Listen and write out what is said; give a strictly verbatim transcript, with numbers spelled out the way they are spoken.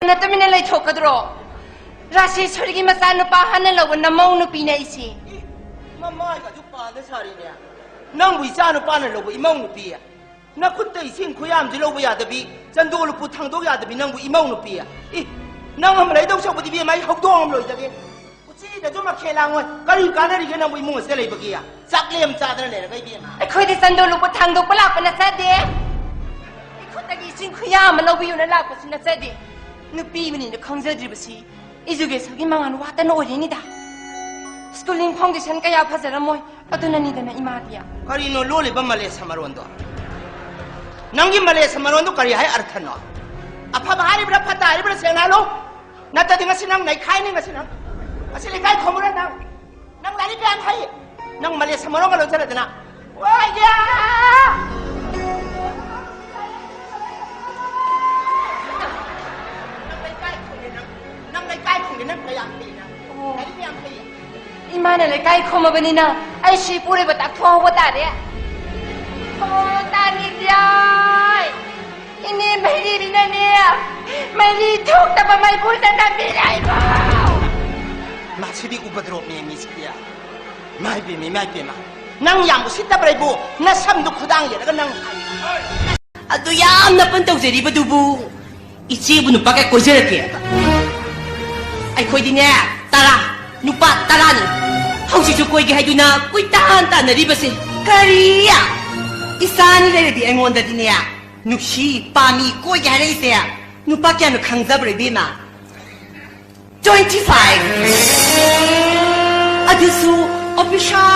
ꯅ ꯇꯨꯃꯤꯟꯅ ꯂꯩꯊꯣꯛꯀꯗ꯭ꯔꯣ? ꯔꯥꯖꯦꯁꯣꯔꯤꯒꯤ ꯃꯆꯥꯅꯨꯄꯥ ꯍꯥꯟꯅ ꯂꯧꯕ ꯅꯃꯧ ꯅꯨꯄꯤꯅꯦ ꯑꯩꯁꯦ꯫ ꯃꯃꯥꯏꯒꯁꯨ ꯄꯥꯟꯗ ꯁꯥꯔꯤꯅꯦ꯫ ꯅꯪꯕꯨ ꯏꯆꯥ ꯅꯨꯄꯥꯅ ꯂꯧꯕ ꯏꯃꯧ ꯅꯨꯄꯤ? ꯅꯈꯨꯠꯇ ꯏꯁꯤꯡ ꯈꯨꯌꯥꯝꯁꯤ ꯂꯧꯕ ꯌꯥꯗꯕꯤ, ꯆꯟꯗꯣ ꯂꯨꯄꯨ ꯊꯥꯡꯗꯣꯛ ꯌꯥꯗꯕꯤ ꯅꯪꯕꯨ ꯏꯃꯧ ꯅꯨꯄꯤ? ꯏ, ꯅꯪ ꯑꯃ ꯂꯩꯗꯧ ꯁꯔꯨꯛꯄꯨꯗꯤ ꯏꯕꯦꯝꯃ ꯑꯩ ꯍꯧꯗꯣꯡ ꯑꯃ ꯂꯣꯏꯖꯒꯦ꯫ ꯎꯆꯤꯗꯁꯨ ꯃꯈꯦꯜ ꯂꯥꯡꯉꯣꯏ꯫ ꯀꯔꯤ ꯀꯥꯟꯅꯔꯤꯒꯦ ꯅꯪꯕꯨ ꯏꯃꯨꯡ ꯑꯁꯤꯗ ꯂꯩꯕꯒꯤ? ꯆꯥꯛꯂꯦꯝ ꯆꯥꯗꯅ ꯂꯩꯔꯒ ꯏꯕꯦꯝꯃ꯫ ꯑꯩꯈꯣꯏꯗꯤ ꯆꯟꯗꯣ ꯂꯨꯄꯨ ꯊꯥꯡꯗꯣꯛꯄ ꯂꯥꯛꯄ ꯅꯠꯆꯗꯦ꯫ ꯑꯩꯈꯣꯏꯗꯒꯤ ꯏꯁꯤꯡ ꯈꯨꯌꯥ ꯑꯃ ꯂꯧꯕꯤꯌꯨꯅ ꯂꯥꯛꯄꯁꯨ ꯅꯠꯆꯗꯦ꯫ ꯅꯨꯄꯤ ꯑꯃꯅꯤꯅ ꯈꯪꯖꯗ꯭ꯔꯤꯕꯁꯤ ꯏꯖꯨꯀꯦꯁꯟꯒꯤ ꯃꯉꯥꯜ ꯋꯥꯠꯇꯅ ꯑꯣꯏꯔꯤꯅꯤꯗ꯫ ꯁ꯭ꯀꯨꯂꯤꯡ ꯐꯥꯎꯟꯗꯦꯁꯟ ꯀꯌꯥ ꯐꯖꯔꯝꯃꯣꯏ꯫ ꯑꯗꯨꯅꯅꯤꯗꯅ ꯏꯃꯥꯗꯤ꯫ ꯀꯔꯤꯅꯣ ꯂꯣꯜꯂꯤꯕ ꯃꯂꯦꯁ ꯃꯔꯣꯟꯗꯣ? ꯅꯪꯒꯤ ꯃꯂꯦꯁ ꯃꯔꯣꯟꯗꯣ ꯀꯔꯤ ꯍꯥꯏ ꯑꯔꯊꯅꯣ? ꯑꯐꯕ ꯍꯥꯏꯔꯤꯕ꯭ꯔꯥ ꯐꯠꯇ ꯍꯥꯏꯔꯤꯕ꯭ꯔꯥ ꯁꯦꯡꯅ ꯍꯥꯏꯂꯣ꯫ ꯅꯠꯇ꯭ꯔꯗꯤ ꯉꯁꯤ ꯅꯪ ꯅꯩꯈꯥꯏꯅꯤ, ꯉꯁꯤ ꯅꯪ꯫ ꯉꯁꯤ ꯂꯩꯀꯥꯏ ꯈꯣꯝꯃꯨꯔ ꯅꯪ꯫ ꯅꯪ ꯂꯥꯏꯔꯤꯛ ꯀꯌꯥꯝ ꯍꯩ? ꯅꯪ ꯃꯂꯦꯁ ꯃꯔꯣꯟꯒ ꯂꯣꯟꯖꯔꯗꯅ꯫ ꯋꯥꯏꯌꯥ! ꯅꯪ ꯂꯩꯀꯥꯏ ꯈꯣꯝꯃꯦ ꯅꯪ꯫ ꯅꯪ ꯂꯩꯀꯥꯏ ꯈꯣꯝꯃꯦ ꯅꯪ ꯀꯌꯥꯝ ꯍꯩ ꯅꯪ? ꯑꯣ꯫ ꯂꯥꯏꯔꯤꯛ ꯀꯌꯥꯝ ꯍꯩ? ꯏꯃꯥꯅ ꯂꯩꯀꯥꯏ ꯈꯣꯝꯃꯕꯅꯤꯅ ꯑꯩꯁꯨ ꯏꯄꯨꯔꯣꯏꯕ ꯇꯥꯛꯊꯣꯛꯍꯧꯕ ꯇꯥꯔꯦ꯫ ꯑꯣ, ꯇꯥꯅꯤꯡꯗꯦ꯫ ꯏꯅꯦ ꯃꯩꯔꯤꯕꯤꯅꯅꯦ, ꯃꯩꯔꯤ ꯊꯣꯛꯇꯕ ꯃꯩꯐꯨꯗ ꯅꯝꯕꯤꯔꯦ ꯑꯩꯕꯨ꯫ ꯃꯁꯤꯗꯤ ꯎꯄꯗ꯭ꯔꯣꯞꯅꯦ ꯃꯤꯁꯤꯗꯤ꯫ ꯏꯃꯥꯏ ꯄꯦꯝꯃ, ꯏꯃꯥꯏ ꯄꯦꯝꯃ꯫ ꯅꯪ ꯌꯥꯝ ꯎꯁꯤꯠꯇꯕ꯭ꯔꯥ ꯏꯕꯨ? ꯅꯁꯝꯗꯨ ꯈꯨꯗꯥꯡ ꯌꯦꯠꯂꯒ ꯅꯪ꯫ ꯑꯗꯨ ꯌꯥꯝꯅ ꯄꯟ ꯇꯧꯖꯔꯤꯕꯗꯨꯕꯨ ꯏꯆꯦꯕꯨ ꯅꯨꯄꯥ ꯀꯌꯥ ꯀꯣꯏꯖꯔꯒꯦ? ꯑꯩꯈꯣꯏꯗꯤꯅꯦ, ꯇꯔꯥ, ꯅꯨꯄꯥ ꯇꯔꯥꯅꯤ꯫ ꯍꯧꯖꯤꯛꯁꯨ ꯀꯣꯏꯒꯦ ꯍꯥꯏꯗꯨꯅ ꯀꯣꯏꯇꯥꯟ ꯇꯥꯟꯅꯔꯤꯕꯁꯦ꯫ ꯀꯔꯤ? ꯏꯆꯥꯅꯤ ꯂꯩꯔꯗꯤ ꯑꯩꯉꯣꯟꯗꯗꯤꯅꯦ ꯅꯨꯡꯁꯤ ꯄꯥꯝꯃꯤ ꯀꯣꯏꯒꯦ ꯍꯥꯏꯔꯛꯏꯁꯦ ꯅꯨꯄꯥ ꯀꯌꯥꯅꯣ ꯈꯪꯖꯕ꯭ꯔꯥ ꯏꯕꯦꯝꯃ? Twenty five꯫ ꯑꯗꯨꯁꯨ officer꯫